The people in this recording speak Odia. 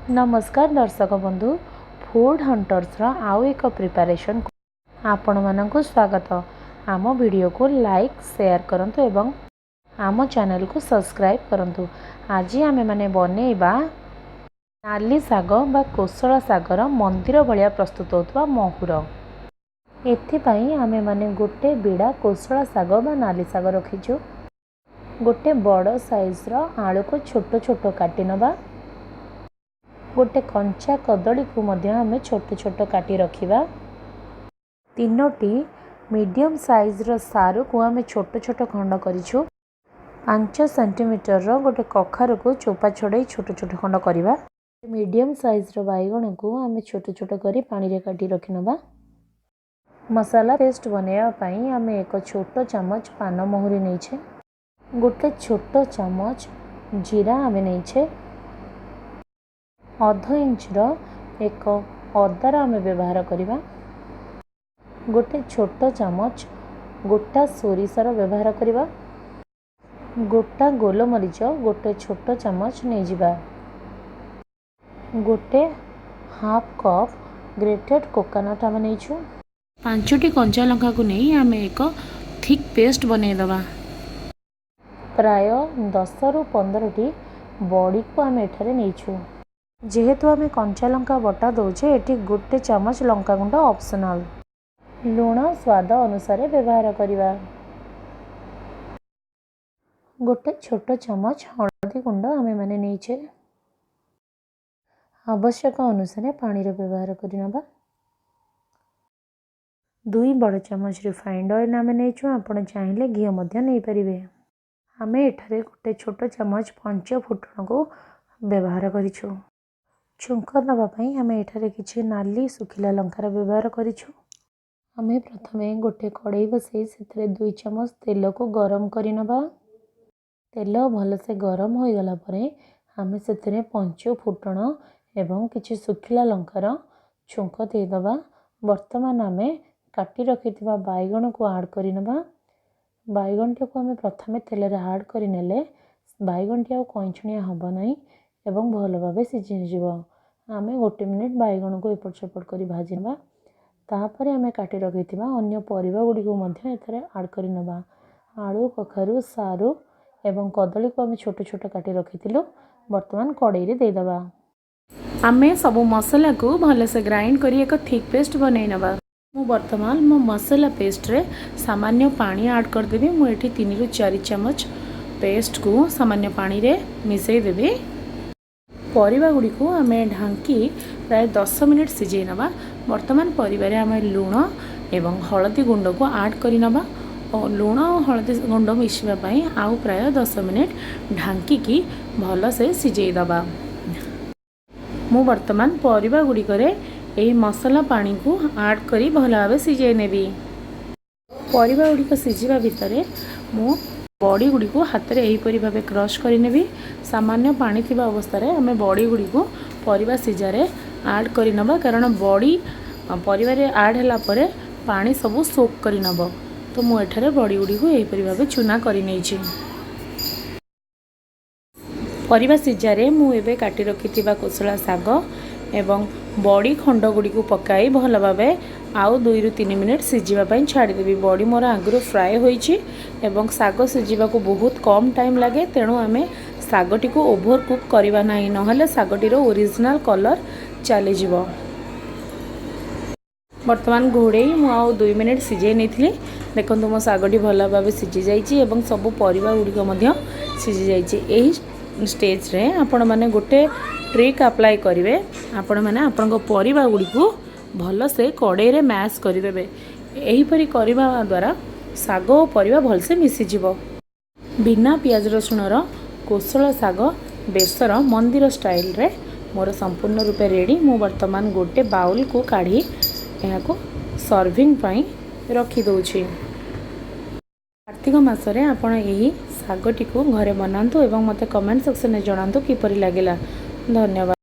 ନମସ୍କାର ଦର୍ଶକ ବନ୍ଧୁ, ଫୁଡ଼୍ ହଣ୍ଟର୍ସର ଆଉ ଏକ ପ୍ରିପାରେସନ୍ ଆପଣମାନଙ୍କୁ ସ୍ୱାଗତ। ଆମ ଭିଡ଼ିଓକୁ ଲାଇକ୍, ସେୟାର କରନ୍ତୁ ଏବଂ ଆମ ଚ୍ୟାନେଲକୁ ସବସ୍କ୍ରାଇବ୍ କରନ୍ତୁ। ଆଜି ଆମେମାନେ ବନେଇବା ନାଲି ଶାଗ ବା କୋଶଳା ଶାଗର ମନ୍ଦିର ଭଳିଆ ପ୍ରସ୍ତୁତ ହେଉଥିବା ମହୁର। ଏଥିପାଇଁ ଆମେମାନେ ଗୋଟେ ବିଡ଼ା କୋଶଳା ଶାଗ ବା ନାଲି ଶାଗ ରଖିଛୁ। ଗୋଟେ ବଡ଼ ସାଇଜ୍ର ଆଳୁକୁ ଛୋଟ ଛୋଟ କାଟି ନେବା। ଗୋଟେ କଞ୍ଚା କଦଳୀକୁ ମଧ୍ୟ ଆମେ ଛୋଟ ଛୋଟ କାଟି ରଖିବା। ତିନୋଟି ମିଡ଼ିୟମ୍ ସାଇଜ୍ର ସାରୁକୁ ଆମେ ଛୋଟ ଛୋଟ ଖଣ୍ଡ କରିଛୁ। 5 ସେଣ୍ଟିମିଟରର ଗୋଟେ କଖାରୁକୁ ଚୋପା ଛଡ଼େଇ ଛୋଟ ଛୋଟ ଖଣ୍ଡ କରିବା। ମିଡ଼ିୟମ୍ ସାଇଜ୍ର ବାଇଗଣକୁ ଆମେ ଛୋଟ ଛୋଟ କରି ପାଣିରେ କାଟି ରଖିନେବା। ମସଲା ପେଷ୍ଟ ବନେଇବା ପାଇଁ ଆମେ ଏକ ଛୋଟ ଚାମଚ ପାନ ମହୁରି ନେଇଛେ। ଗୋଟେ ଛୋଟ ଚାମଚ ଜିରା ଆମେ ନେଇଛେ। ଅଧ ଇଞ୍ଚର ଏକ ଅଦାର ଆମେ ବ୍ୟବହାର କରିବା। ଗୋଟେ ଛୋଟ ଚାମଚ ଗୋଟା ସୋରିଷର ବ୍ୟବହାର କରିବା। ଗୋଟା ଗୋଲମରିଚ ଗୋଟେ ଛୋଟ ଚାମଚ ନେଇଯିବା। ଗୋଟେ ହାଫ୍ କପ୍ ଗ୍ରେଟେଡ୍ କୋକୋନଟ୍ ଆମେ ନେଇଛୁ। ପାଞ୍ଚଟି କଞ୍ଚା ଲଙ୍କାକୁ ନେଇ ଆମେ ଏକ ଥିକ୍ ପେଷ୍ଟ ବନେଇଦେବା। ପ୍ରାୟ 10ରୁ 15ଟି ବଡ଼ିକୁ ଆମେ ଏଠାରେ ନେଇଛୁ। ଯେହେତୁ ଆମେ କଞ୍ଚା ଲଙ୍କା ବଟା ଦେଉଛେ, ଏଠି ଗୋଟେ ଚାମଚ ଲଙ୍କାଗୁଣ୍ଡ ଅପସନାଲ୍। ଲୁଣ ସ୍ୱାଦ ଅନୁସାରେ ବ୍ୟବହାର କରିବା। ଗୋଟେ ଛୋଟ ଚାମଚ ହଳଦୀ ଗୁଣ୍ଡ ଆମେମାନେ ନେଇଛେ। ଆବଶ୍ୟକ ଅନୁସାରେ ପାଣିର ବ୍ୟବହାର କରିନେବା। 2 ବଡ଼ ଚାମଚ ରିଫାଇଣ୍ଡ ଅଏଲ୍ ଆମେ ନେଇଛୁ। ଆପଣ ଚାହିଁଲେ ଘିଅ ମଧ୍ୟ ନେଇପାରିବେ। ଆମେ ଏଠାରେ ଗୋଟେ ଛୋଟ ଚାମଚ ପଞ୍ଚ ଫୁଟଣକୁ ବ୍ୟବହାର କରିଛୁ। ଛୁଙ୍କ ଦେବା ପାଇଁ ଆମେ ଏଠାରେ କିଛି ନାଲି ଶୁଖିଲା ଲଙ୍କାର ବ୍ୟବହାର କରିଛୁ। ଆମେ ପ୍ରଥମେ ଗୋଟେ କଡ଼େଇ ବସାଇ ସେଥିରେ 2 ଚାମଚ ତେଲକୁ ଗରମ କରିନେବା। ତେଲ ଭଲସେ ଗରମ ହୋଇଗଲା ପରେ ଆମେ ସେଥିରେ ପଞ୍ଚ ଫୁଟଣ ଏବଂ କିଛି ଶୁଖିଲା ଲଙ୍କାର ଛୁଙ୍କ ଦେଇଦେବା। ବର୍ତ୍ତମାନ ଆମେ କାଟି ରଖିଥିବା ବାଇଗଣକୁ ଆଡ଼୍ କରିନେବା। ବାଇଗଣଟିକୁ ଆମେ ପ୍ରଥମେ ତେଲରେ ଆଡ଼୍ କରିନେଲେ ବାଇଗଣଟି ଆଉ କଇଁଛଣିଆ ହେବ ନାହିଁ ଏବଂ ଭଲ ଭାବେ ସିଝିଯିବ। ଆମେ ଗୋଟେ ମିନିଟ୍ ବାଇଗଣକୁ ଏପଟ ସେପଟ କରି ଭାଜି ନେବା। ତାପରେ ଆମେ କାଟି ରଖିଥିବା ଅନ୍ୟ ପରିବା ଗୁଡ଼ିକୁ ମଧ୍ୟ ଏଥିରେ ଆଡ଼୍ କରିନେବା। ଆଳୁ, କଖାରୁ, ସାରୁ ଏବଂ କଦଳୀକୁ ଆମେ ଛୋଟ ଛୋଟ କାଟି ରଖିଥିଲୁ, ବର୍ତ୍ତମାନ କଡ଼େଇରେ ଦେଇଦେବା। ଆମେ ସବୁ ମସଲାକୁ ଭଲସେ ଗ୍ରାଇଣ୍ଡ କରି ଏକ ଥିକ୍ ପେଷ୍ଟ ବନେଇ ନେବା। ମୁଁ ବର୍ତ୍ତମାନ ମୋ ମସଲା ପେଷ୍ଟରେ ସାମାନ୍ୟ ପାଣି ଆଡ଼୍ କରିଦେବି। ମୁଁ ଏଠି 3ରୁ 4 ଚାମଚ ପେଷ୍ଟକୁ ସାମାନ୍ୟ ପାଣିରେ ମିଶାଇ ଦେବି। ପରିବା ଗୁଡ଼ିକୁ ଆମେ ଢାଙ୍କି ପ୍ରାୟ 10 ମିନିଟ୍ ସିଝେଇ ନେବା। ବର୍ତ୍ତମାନ ପରିବାରେ ଆମେ ଲୁଣ ଏବଂ ହଳଦୀ ଗୁଣ୍ଡକୁ ଆଡ଼୍ କରିନେବା ଓ ଲୁଣ ଆଉ ହଳଦୀ ଗୁଣ୍ଡ ମିଶିବା ପାଇଁ ଆଉ ପ୍ରାୟ 10 ମିନିଟ୍ ଢାଙ୍କିକି ଭଲସେ ସିଝେଇ ଦେବା। ମୁଁ ବର୍ତ୍ତମାନ ପରିବା ଗୁଡ଼ିକରେ ଏହି ମସଲା ପାଣିକୁ ଆଡ଼୍ କରି ଭଲ ଭାବେ ସିଝେଇ ନେବି। ପରିବା ଗୁଡ଼ିକ ସିଝିବା ଭିତରେ ମୁଁ ବଡ଼ି ଗୁଡ଼ିକୁ ହାତରେ ଏହିପରି ଭାବେ କ୍ରସ୍ କରିନେବି। ସାମାନ୍ୟ ପାଣି ଥିବା ଅବସ୍ଥାରେ ଆମେ ବଡ଼ି ଗୁଡ଼ିକୁ ପରିବା ସିଝାରେ ଆଡ଼୍ କରିନେବା, କାରଣ ବଡ଼ି ପରିବାରେ ଆଡ଼୍ ହେଲା ପରେ ପାଣି ସବୁ ସୋକ୍ କରିନେବ। ତ ମୁଁ ଏଠାରେ ବଡ଼ି ଗୁଡ଼ିକୁ ଏହିପରି ଭାବେ ଚୁନା କରିନେଇଛି। ପରିବା ସିଝାରେ ମୁଁ ଏବେ କାଟି ରଖିଥିବା କୋଶଳା ଶାଗ ଏବଂ ବଡ଼ି ଖଣ୍ଡ ଗୁଡ଼ିକୁ ପକାଇ ଭଲ ଭାବେ ଆଉ 2ରୁ 3 ମିନିଟ୍ ସିଝିବା ପାଇଁ ଛାଡ଼ିଦେବି। ବଡ଼ି ମୋର ଆଗରୁ ଫ୍ରାଏ ହୋଇଛି ଏବଂ ଶାଗ ସିଝିବାକୁ ବହୁତ କମ୍ ଟାଇମ୍ ଲାଗେ। ତେଣୁ ଆମେ ଶାଗଟିକୁ ଓଭର କୁକ୍ କରିବା ନାହିଁ, ନହେଲେ ଶାଗଟିର ଓରିଜିନାଲ୍ କଲର୍ ଚାଲିଯିବ। ବର୍ତ୍ତମାନ ଘୋଡ଼େଇ ମୁଁ ଆଉ 2 ମିନିଟ୍ ସିଝେଇ ନେଇଥିଲି। ଦେଖନ୍ତୁ, ମୋ ଶାଗଟି ଭଲ ଭାବେ ସିଝି ଯାଇଛି ଏବଂ ସବୁ ପରିବା ଗୁଡ଼ିକ ମଧ୍ୟ ସିଝି ଯାଇଛି। ଏହି ଷ୍ଟେଜ୍ରେ ଆପଣମାନେ ଗୋଟେ ଟ୍ରିକ୍ ଆପ୍ଲାଏ କରିବେ। ଆପଣମାନେ ଆପଣଙ୍କ ପରିବା ଗୁଡ଼ିକୁ ଭଲସେ କଡ଼େଇରେ ମ୍ୟାସ୍ କରିଦେବେ। ଏହିପରି କରିବା ଦ୍ୱାରା ଶାଗ ଓ ପରିବା ଭଲସେ ମିଶିଯିବ। ବିନା ପିଆଜ ରସୁଣର କୋଶଳ ଶାଗ ବେସର ମନ୍ଦିର ଷ୍ଟାଇଲରେ ମୋର ସମ୍ପୂର୍ଣ୍ଣ ରୂପେ ରେଡ଼ି। ମୁଁ ବର୍ତ୍ତମାନ ଗୋଟେ ବାଉଲକୁ କାଢ଼ି ଏହାକୁ ସର୍ଭିଂ ପାଇଁ ରଖିଦେଉଛି। କାର୍ତ୍ତିକ ମାସରେ ଆପଣ ଏହି ଶାଗଟିକୁ ଘରେ ବନାନ୍ତୁ ଏବଂ ମୋତେ କମେଣ୍ଟ ସେକ୍ସନରେ ଜଣାନ୍ତୁ କିପରି ଲାଗିଲା। ଧନ୍ୟବାଦ।